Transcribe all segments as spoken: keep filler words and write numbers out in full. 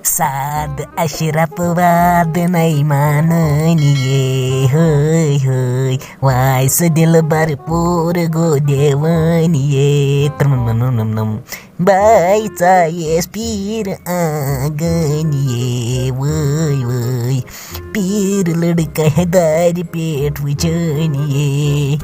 سعد اشرف واد نَے مانٲنی یے، ہٲے ہٲے، واے سُہ دِلبر پوٗرٕ گوٚو دیوٲنی یے۔ ترم نم نم نم نم۔ باے ژایس پیٖر آنگٲنی یے، وٲے وٲے، پیٖر لڑکہ دارِ پٮ۪ٹھ وٕچھٲنی یے۔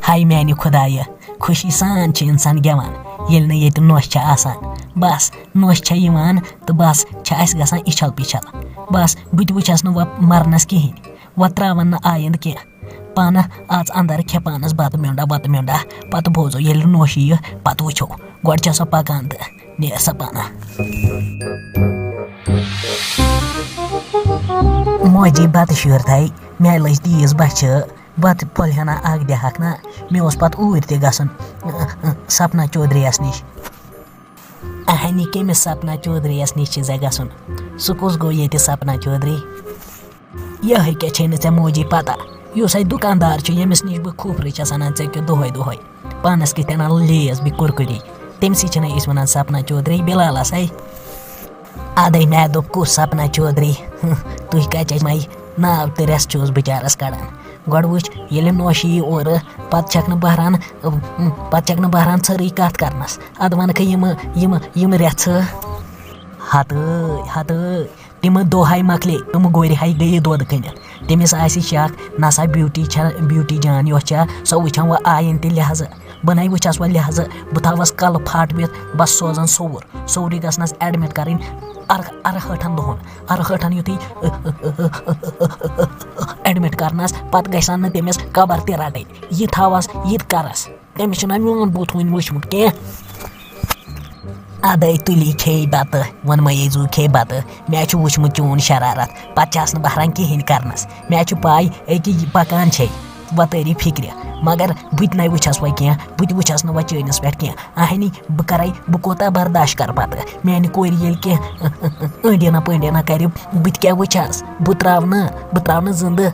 ہاے میانہِ خدایہ، خوشی سان چھِ انسان گٮ۪وان، ییٚلہِ نہٕ ییٚتہِ نوٚش چھِ آسان۔ بس، نوٚش چھےٚ یِوان تہٕ بس چھِ اَسہِ گژھان اِچھل پِچھل۔ بس، بہٕ تہِ وٕچھس نہٕ وۄنۍ مرنس کِہیٖنۍ، وۄنۍ ترٛاون نہٕ آیندٕ کینٛہہ۔ پانہٕ اژ اندر، کھےٚ پانس بتہٕ میوٚنڈا، بتہٕ میوٚنڈا، پتہٕ بوزو ییٚلہِ نوٚش یِیہِ، پتہٕ وٕچھو۔ گۄڈٕ چھےٚ سۄ پکان تہٕ نیر سۄ پانہٕ۔ موجی بتہٕ شیرتھے مےٚ لٔج تیز بۄچھِ۔ بتہٕ پھۄلہِ ہنا اکھ دِہکھ نا، مےٚ اوس پتہٕ اوٗرۍ تہِ گژھُن، سپنا چودھری یس نِش۔ اہنہِ، کٔمِس سپنا چودھری یس نِش چھِ ژےٚ گژھُن؟ سُہ کُس گوٚو ییٚتہِ سپنا چودھری؟ یِہے کیٛاہ چھے نہٕ ژےٚ موجی پتہ؟ یُس اَتہِ دُکاندار چھُ، ییٚمِس نِش بہٕ کھوٗپرٕ چھَس اَنان ژےٚ کیُتھ دۄہَے دۄہَے، پانَس کِتھ اَنان لیز بیٚیہِ کُرکُری، تٔمۍ سٕے چھِنَے أسۍ وَنان سپنا چودھری، بِلالَس ہے۔ اَدَے مےٚ دوٚپ، کُس سپنا چودھری؟ ہُہ، تُہۍ کَتہِ مَے ناو تہِ رٮ۪س چھُس بِچارَس کَڑان۔ گۄڈٕ وٕچھ، ییٚلہِ نوٚش یی اورٕ، پَتہٕ چھَکھ نہٕ بہران، پَتہٕ چھَکھ نہٕ بہران ژھٔرٕے کَتھ کَرنَس۔ اَدٕ وَنکھٕ یِمہٕ، یِمہٕ، یِمہٕ رٮ۪ژھٕ۔ ہَتٲے، ہَتٲے۔ تِم دۄہَے مۄکلے، تِم گورِ ہَے گٔیہِ دۄد کٕنِتھ۔ تٔمِس آسہِ شک، نسا بیوٹی چھےٚ، بیوٹی جان یۄس چھےٚ، سۄ وٕچھن وۄنۍ آیِن تہِ لحاظہٕ۔ بہٕ نَے وٕچھس وۄنۍ لحاظہٕ، بہٕ تھاوس کلہٕ پھاٹوِتھ، بس سوزن سوٚوُر۔ سوٚورِ گژھنس admit کرٕنۍ ار-، ارہٲٹھن دۄہن۔ ارہٲٹھن یُتھُے admit کرنس، پتہٕ گژھن نہٕ تٔمِس قبر تہِ رٹٕنۍ۔ یہِ تھاوس، یہِ تہِ کرس۔ تٔمِس چھُنہ میون بُتھ وٕنہِ وٕچھمُت کینٛہہ۔ ادے تُلی کھیٚیہِ بتہٕ، وۄنۍ مہ ییٖزو کھیٚیہِ بتہٕ۔ مےٚ چھُ وٕچھمُت چون شرارت، پتہٕ چھَس نہٕ بہران کِہیٖنۍ کرنس۔ مےٚ چھُ پاے، أکہِ یہِ پکان چھے وۄتٲری فکرِ، مگر بہٕ تہِ نَے وٕچھس وۄنۍ کینٛہہ، بہٕ تہِ وٕچھس نہٕ وۄنۍ چٲنِس پٮ۪ٹھ کینٛہہ۔ اہنی، بہٕ کرے، بہٕ کوٗتاہ برداش کرٕ پتہٕ؟ میانہِ کورِ ییٚلہِ کینٛہہ أنڈینا پٔنڈینا کرِ، بہٕ تہِ کیٛاہ وٕچھس؟ بہٕ تراو نہٕ، بہٕ تراو نہٕ زندٕ۔